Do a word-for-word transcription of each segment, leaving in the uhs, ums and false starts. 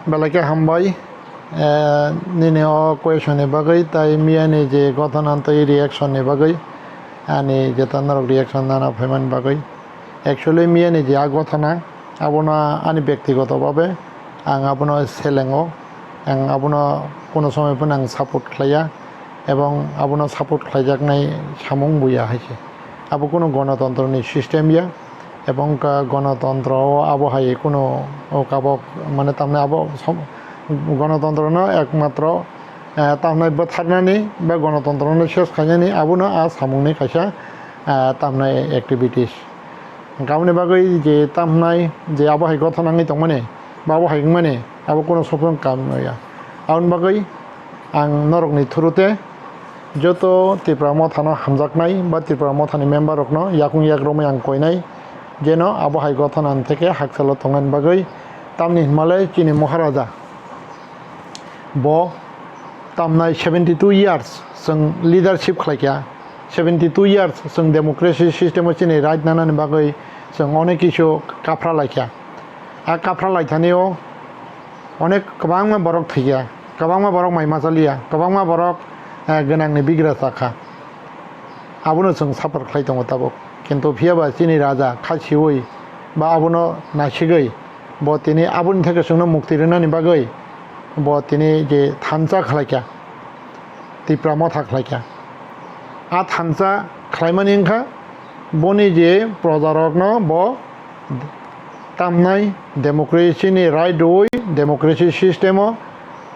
Belai khe hambai, eh, nini o question ni bagwi, tai miya ni je gothona tei reaction ni bagwi, ani jeta norok reaction nana phaimani bagwi. Actually, miya ni je a gothona, abono ani bektigoto babe ang abono selengo, ang abono kuno somoi phano ang support khlaiya, ebong abono support khlaijaknai samung buya hai se. Abo kuno gonotontro ni system ya. Ebong ka gonotontro o abo hai kuno o kabok mane tamni abo som-, gonotontro no ekmatro, eh, tamni bwtharnani ba gonotontro no ses khainani abono a samung ni kaisa, eh, tamni activities. Hwnkhe aboni bagwi je tamhnai je abo hai gothona wngwi tongmani ba abo hai wngmani abo kuno sopung kam ya. Aboni bagwi ang norokni thuru te joto Tipra Mothano hamjaknai ba Tipra Mothani member rokno yakung yak romwi ang koinai, jeno abo hai gothona theke hakchalo tongnani bagwi. Tamni hwnmale chini Maharaja bo tamnai seventy two years chwng leadership khlaikha, seventy two years chwng democracy system o chini right nanani bagwi chwng onek kisu kaphra laikha. A kaphra laithani o onek kwbangma borok thwikha, kwbangma borok mai machaliya, kwbangma borok, eh, gwnangni bigra chakha. Abono chwng suffer khlai tongo tabuk. Kintu phiyaba chini raja kha siwi ba abono naisigwi bo tini aboni theke chwngno mukti rwnani bagwi bo tini je thansa khlaikha, Tipra Motha khlaikha. A thansa khlaimani wngkha boni je projarokno bo tamnai democracy ni right rwui democracy system o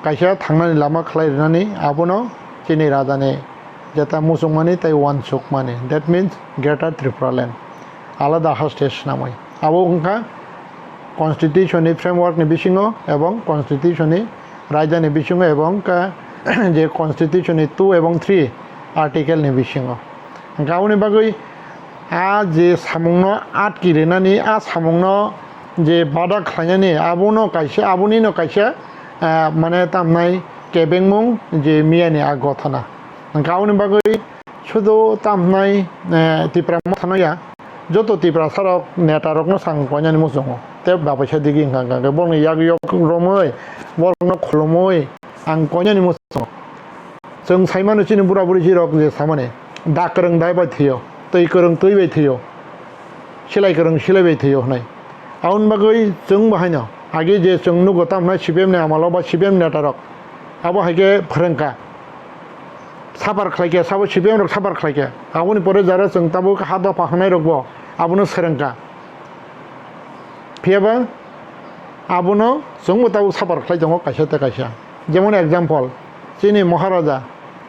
kaisa thangnani lama khlai rwnani abono chini rajani jeta muchungmani tei uansukmani, that means Greater Tripura Land, alada ha state swnamwi. Abo wngkha constitution ni framework ni bisingo ebong constitution ni raida ni bisingo ebong ka je constitution ni two ebong three article ni bisingo. Hwnkhe aboni bagwi a je samungno atki rwnani, a samungno je bada khlainani, abono kaisa, abonino kaisa, ah, mane tamnai kebengmung je miyani a gothona. Hwnkhe aboni bagwi sudu tamnai, eh, Tipra Mothano ya, joto Tiprasarok netarokno sang koinani muchungo. Tei bapaisa digi hwnkha hwnkha khe borokni yak yok romwi, borokno khulumwi ang koinani muchungo. Chwng saimano chini bura buri jirok je samani, dak kwrwng dai bai thwio, twi kwrwng twi bai thwio, silai kwrwng silai bai thwio hwnwi. Aboni bagwi chwng bo haino age je chwng nugo tamhinai C P M ni amalo ba C P M netarok abo hai khe phwrwngkha, suffer khlaikha, sabo C P M rok suffer khlaikha. Aboni pore jara chwng tabuk ha dopha hwnai rokbo abono swrwngkha. Phiyaba abono chwngbo tabuk suffer khlai tongo kaisa tei kaisa. Jemon example, chini Maharaja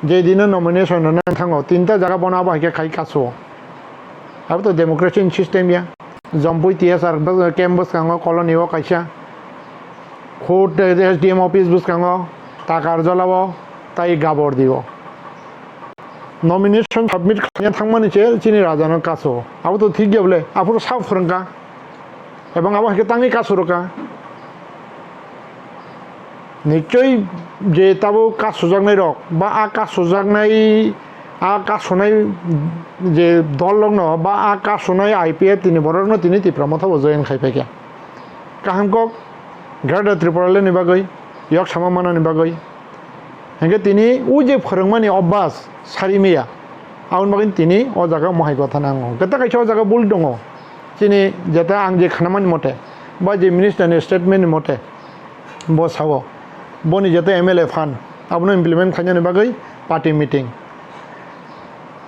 je dino nomination rwna thango, tinta jaga bono abo hai khe khai kasu. Abo to democracy ni system ya. Jompui T S R bw-, camp bwskango colony o kaisa. Khud S D M office bwskango, Takarjala o, tai Gabordi o. Nomination submit khlaina thangmani se chini raja no kasu. Abo to thik ya bole, aphuru sa phwrwngkha. Ebong abo hai khe tangwi kasu rwkha. Nichoi je tabo kasujaknai rok ba a kasujaknai, a kasunai je dol rokno ba a kasunai I P F T ni borok no tini Tipra Motha bo join khai phaikha. Kaham kok Greater Tripura Land ni bagwi, yok sama manani bagwi. Hingke tini o je phwrwngmani obbas sari maya, aboni bagwi tini o jaga mohai gotha nango. Hingke ta kaisa o jaga bul tongo. Chini jeta ang je khnamani mote, ba je minister ni statement ni mote, bo sao, boni jeta M L A fund, abono implement khlainani bagwi party meeting.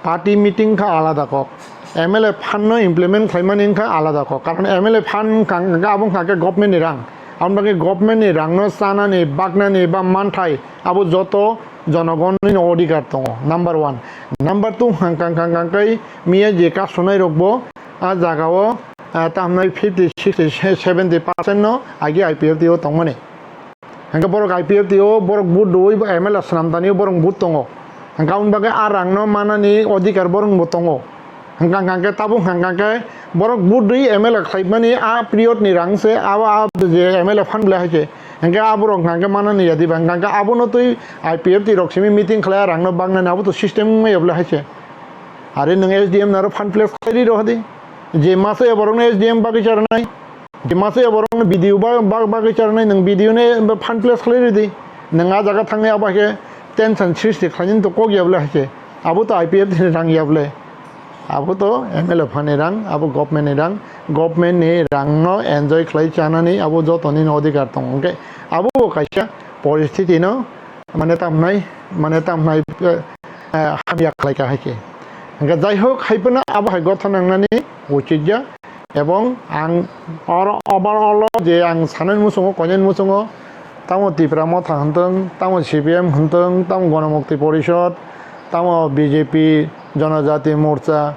Party meeting kha alada kok, M L A fund no implement khlaimani wngkha alada kok, karon M L A fund wngkha, wngkha abo wngkha khe government ni rang, aboni bagwi government ni rang no chanani, baknani ba manthai abo joto jonogonni no odhikar tongo, number one. Number two hwnkha, hwnkha, hwnkha khe miya je kasunai rok bo a jaga o, ah, tamhinai fifty, sixty, seventy percent no agi I P F T o tongmani. Hingke borok I P F T o borok vote rwui bo M L A swnam tani borok vote tongo. Hingke aboni bagwi a rang no manani odhikar borok bo tongo. Hingka hingka khe tabuk hingka khe borok vote rwui M L A khlaimani a period ni rang se abo a je M L A fund belai hai se. Hingke a borok hingka khe manani ya diba hingka khe abono twi I P F T rok simi meeting khlai a rang no baknani abo to system wngmaya belai hai se. Are nwng S D M naro fund place khlai ri rohadi. Je masa ya borok no S D M bagwi charnai. Dimasa ya borok no video ba, ba, bagwi charnai nwng video ne ba fund place khlai ridi. Nwng a jaga thangwi abo hai khe tension srishti khlainani to kok ya bole hai khe. Abo to I P F T ni rang ya bole. Abo to M L A phani rang, abo government ni rang, government ni rang no enjoy khlai chanani abo joto ni odhikar tongo. Hwnkhe abo bo kaisa poristiti no mane tamnai, mane tamnai, eh, eh, hamya khlai ka hai khe. Hwnkhe jai hok hai phano abo hai gotha nangnani uchit ya. Ebong ang oro overall o je ang sanani muchungo, koinani muchungo, tamo Tipra Motha hwntwng, tamo C P M hwntwng, tamo Ganamukti Porishod, tamo B J P, Janajati Morcha,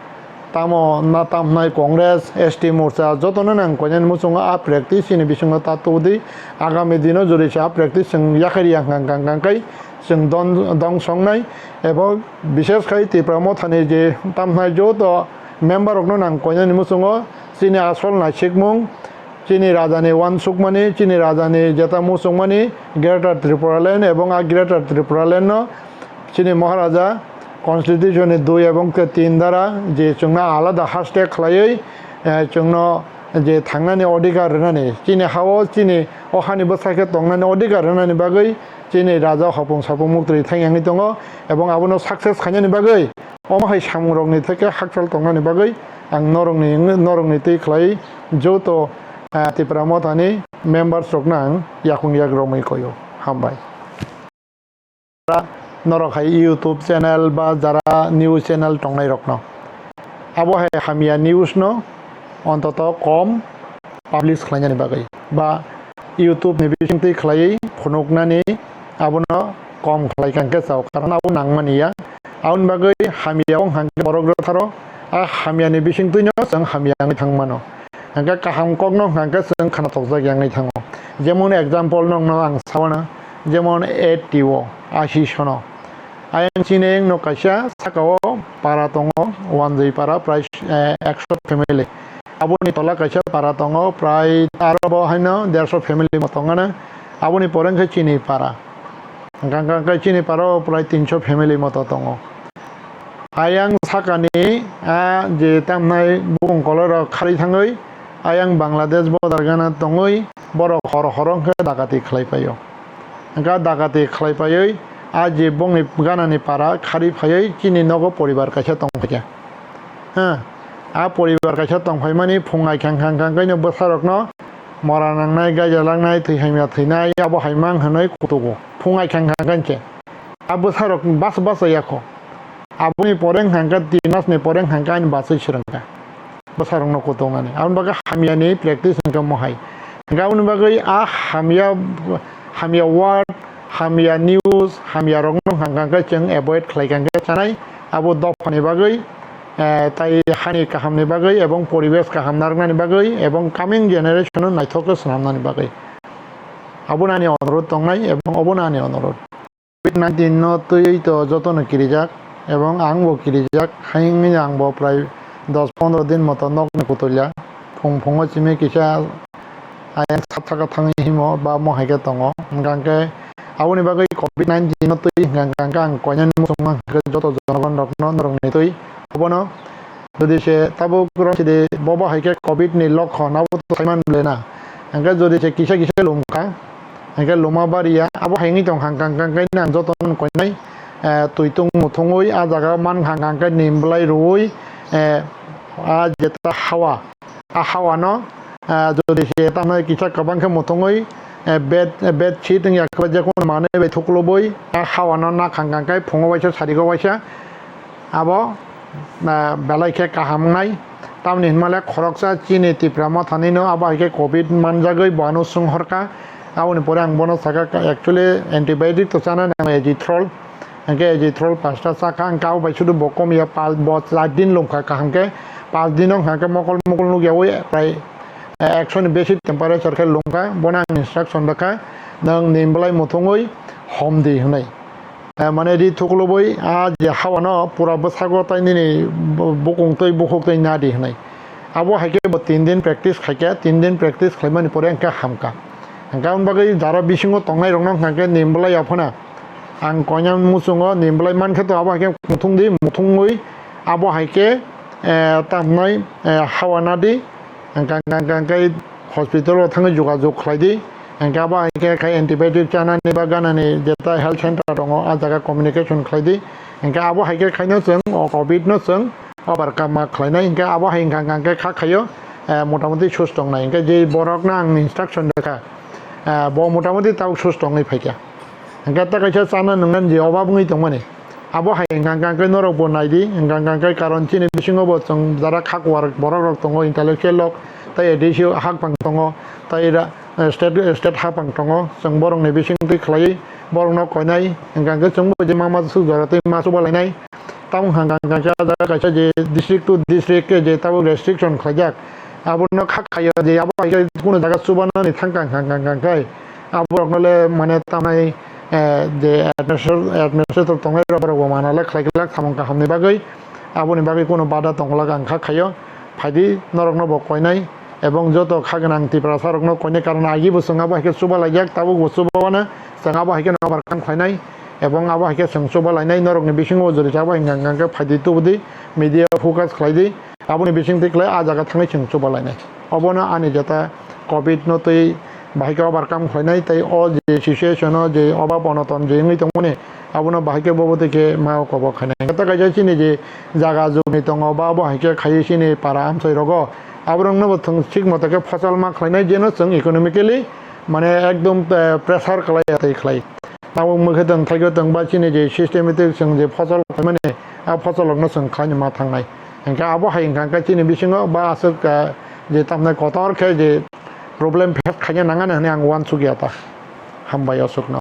tamo na tamnai Congress, S T Morcha, jotono nang koinani muchungo a practice chini bisingo ta tubudi, agami dino jodi se a practice chwng yakhai riya hwnkha hwnkha hwnkha khe chwng don-, dong songnai, ebong bishes khai Tipra Mothani je tamnai joto member rokno nang koinani muchungo chini asol naisikmung, chini rajani uansukmani, chini rajani jeta muchungmani Greater Tripura Land ebong a Greater Tripura Land no chini Maharaja Constitution ni dui ebong ke tin dara je chwngno alada hashtag khlaiwi, eh, chwngno je thangnani odhikar rwnani, chini ha-o chini o hani bwsai khe tongnani odhikar rwnani bagwi chini raja hopung sapung muktwi thang yangwi tongo, ebong abono success khainani bagwi omo hai samungrokni theke hakchal tongnani bagwi ang norokni, norokni twi khlai joto, ah, Tipra Mothani members rokno ang yakung yak romwi koyo. Hambai. Norok hai YouTube channel ba jara news channel tongnai rokno, abo hai hamya news no ontoto kom publish khlainani bagwi ba YouTube ni bisingtwi khlaiwi phunuknani abono kom khlai kha hwnkhe chao, karon abo nangmani ya. Aboni bagwi hamya wng hwnkhe borok rwtharo a hamya ni bisingtwi no chwng hamya wngwi thang mano. Hwnkhe kaham kok no hwnkhe chwng khna tokjak ya wngwi thango. Jemon example nokno ang sawana, jemon A T O, Ashi Sono. Ayang chini wngno kaisa saka o para tongo, Wanjwi para prai, eh, ekso family. Aboni tola kaisa para tongo, prai aro bo haino derso family mo tongana. Aboni pore wngkhe chini para. Hwnkha hwnkha khe chini para o prai tinso family moto tongo. Ayang sakani a je tamnai bukung koloi rok kharwi thangwi ayang Bangladesh border gana tongwi borok hor horo wngkhe dakati khlai paio. Hwnkha dakati khlai paiwi a je bongni ganani para kharwi phaiwi chini nogo poribar kaisa tong phaikha. Ha, a poribar kaisa tong phaimani phung ai khang khang khang kaino bwsarokno mora nangnai, gaija langnai, thwi hamya thwinai, abo hai mang hwnwi kutugo. Phung ai khang khang khe a bwsarok bas bas ya kho. Aboni pore wngkha khe tin mas ni pore wngkha khe ani bachwi swrwngkha bwsarokno kutungnani. Aboni bagwi hamya ni practice wngkha mohai. Hwnkhe aboni bagwi a hamya, hamya word, hamya news, hamya rokno hwnkha khe chwng avoid khlai kha khe chanai. Abo dophani bagwi, eh, tai hani kahamni bagwi ebong poribesh kaham narwknani bagwi ebong coming generation no naithok khe swnamnani bagwi. Abono ani onurodh tongnai ebong obono ani onurodh. Covid nineteen no twiwi to jotono kirijak ebong angbo kirijak, hai wngwi angbo prai dos pondro din moto nokni kutulya. Phung phungo simi kisa ayang sap saka thangwi himo ba mo hai khe tongo. Hwnkha khe aboni bagwi covid nineteen no twi hwnkha khe ang koinani muchungma hwnkha khe joto jonogon rokno norokni twi obono jodi se tabuk rok sidi bobo hai khe covid ni lokhon abo to saiman le na. Hwnkha khe jodi se kisa kisa lumkha, hwnkha khe luma bariya abo hai wngwi tong hwnkha khe nang joto no koinai, eh, twi tung muthungwi a jaga man hwnkha khe nim bwlai rwui, eh, a jeta hawa. A hawa no, ah, jodi se tamno kisa kwbang khe muthungwi, eh, bed, eh, bed sheet wngya khe je kono manwi bai thuklubui a hawa no nakhang kang khe phungo waisa sarigo waisa abo, ah, belai khe kaham wngnai. Tamni hinmale khoroksa chini Tipra Mothani no abo hai khe covid manjagwi bo ano swnghorkha. Aboni pore ang bono sakha actually antibiotic to chana nango azithrol. Hwnkhe azithrol pasta chakha, hwnkhe abo bai sudu bo kom ya, pa-, bo char din lomkha kaham khe, paanch din o hwnkha khe mokol mokol nukyaui prai, eh, ekso ni besi temperature khe lomkha, bono ang instruction rwkha, nwng nim bwlai muthungwi hom di hwnwi. Eh, mane ri thuklubui a je hawa no pura bwsago tai nini bu-, bukung twi bukhuk twi na di hwnwi. Abo hai khe bo tin din practice khai kha, tin din practice khlaimani pore hwnkhe hamkha. Hwnkhe aboni bagwi jara bisingo tongnai rokno hwnkha khe nim bwlai ya phano. Ang koinani muchungo nim bwlai mankhe to abo hai khe muthung di, muthungwi abo hai khe, eh, tamnai, eh, hawa nadi, hwnkha, hwnkha, hwnkha khe hospital o thangwi jogajog khlai di. Hingke abo hai khe khai antibiotic chanani ba ganani jeta health center tongo, a jaga communication khlai di. Hingke abo hai khe khaino chwng o covid no chwng overcome ma khlainai. Hingke abo hai hingka hingka khe kha khaio, eh, motamoti sus tongnai. Hingke je borokno ang instruction rwkha, eh, bo motamoti tabuk sus tongwi phaikha. Hingke ta kaisa chana nwngnani je obab wngwi tongmani. Abo hai hingka hingka khe norok bo nai di, hingka hingka khe karon chini bisingo bo chwng jara kha kuar borok rok tongo, intellectual rok, tei A D C hak pang tongo, tei ra-, state, state hak pang tongo, chwng borok ni bising twi khlaiwi borok no koinai, hingka hingke chwng bo je ma ma swk jora twi ma chuba lainai. Tamo hingka hingka khe ah jaga kaisa je district to district khe je tabuk restriction khlaijak, abo no kha khaio je abo hai khe kunu jaga chubanani thangkha hingka hingka khe. Aborokno le mane tamnai, eh, je administrator, administrator tongnai rok, borok bo mana le khlai glak samung kaham ni bagwi, aboni bagwi kunu bada tong glak ang kha khaio, phaidi norok no bo koinai, ebong joto kha gwnang Tiprasa rok no koinai, karon agi bo chwng abo hai khe chuba laijak, tabuk bo chuba wano chwng abo hai khe no overcome khlainai, ebong abo hai khe chwng chuba lainai, norok ni bisingo jori abo hingka hingka khe phaidi tubudi, media focus khlai di. Aboni bising twi khlai ah jaga thangwi chwng chuba lainai. Obono ani jeta covid no twi bahai khe overcome khlainai tei o je situation o je obab onoton je wngwi tongmani, abono bahai khe bobo twi khe ma o kobo khainai. Jeta kaisa chini je jaga jugni tongo ba abo hai khe khaiwi chini para amchai rogo, aborokno bo thwng thik moto khe phosol ma khlainai, jeno chwng economically mane ekdom, eh, pressure khlai ya tei khlai. Abo mokhe tong thaikhe tong ba chini je systematic chwng je phosol khlaimani, a phosol rokno chwng khlaina ma thangnai. Hingkhe abo hai hingkha khe chini bisingo ba aswk, ah, je tamni kotor khe je problem face khaina nangani hwnwi ang uansukya ta. Hambai aswkno.